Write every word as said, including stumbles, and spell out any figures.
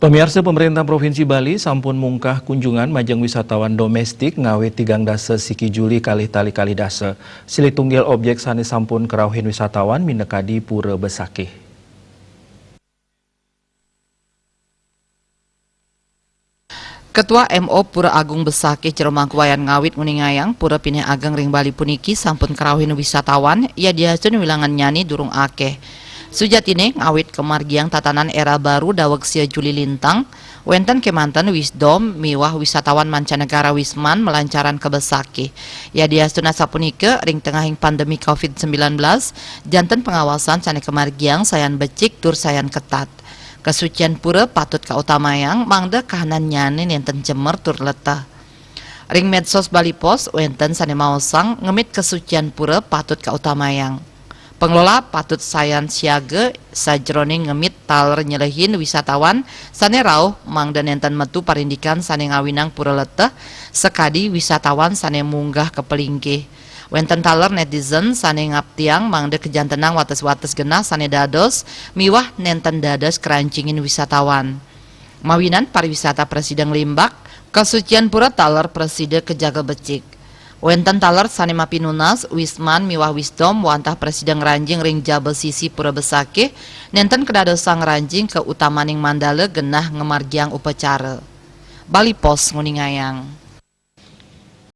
Pemirsa, pemerintah Provinsi Bali sampun mungkah kunjungan majeng wisatawan domestik ngawit tigang dasa siki Juli kalih tali kalih dasa. Silih tunggil objek sane sampun kerauhin wisatawan minakadi Pura Besakih. Ketua M O Pura Agung Besakih Jero Mangku Wayan Ngawit nguningayang, pura pinih ageng ring Bali puniki sampun kerauhin wisatawan, yadiastun wilangan nyani durung akeh. Sujatine ngawit kemargiang tatanan era baru daweg sia Juli lintang, wenten kemanten wisdom miwah wisatawan mancanegara wisman malancaran ka Besakih. Yadiastun asapunika, ring tengahing pandemi covid sembilan belas, janten pengawasan sane kemargiang sayan becik tur sayan ketat. Kasucian pura patut kautamayang mangda kahanannyane nenten jemer tur leteh. Ring medsos Bali Post wenten sane maosang ngemit kasucian pura patut kautamayang. Pengelola patut sayan siaga sajroning ngemit taler nyelehin wisatawan sane rauh mangda nenten metu parindikan sane ngawinang pura leteh, sakadi wisatawan sane munggah ka palingkih. Wenten taler netizen sane ngaptiang mangda kajantenang wates-wates genah sane dados miwah nenten dados krancingin wisatawan. Mawinan pariwisata prasida nglimbak, kasucian pura taler prasida kajaga becik. Wenten taler sane mapinunas, wisman miwah wisdom wantah prasida ngranjing ring jaba sisi Pura Besakih, nenten kadadosang ngranjing ka utamaning mandala genah ngamargiang upacara. Bali Post nguningayang.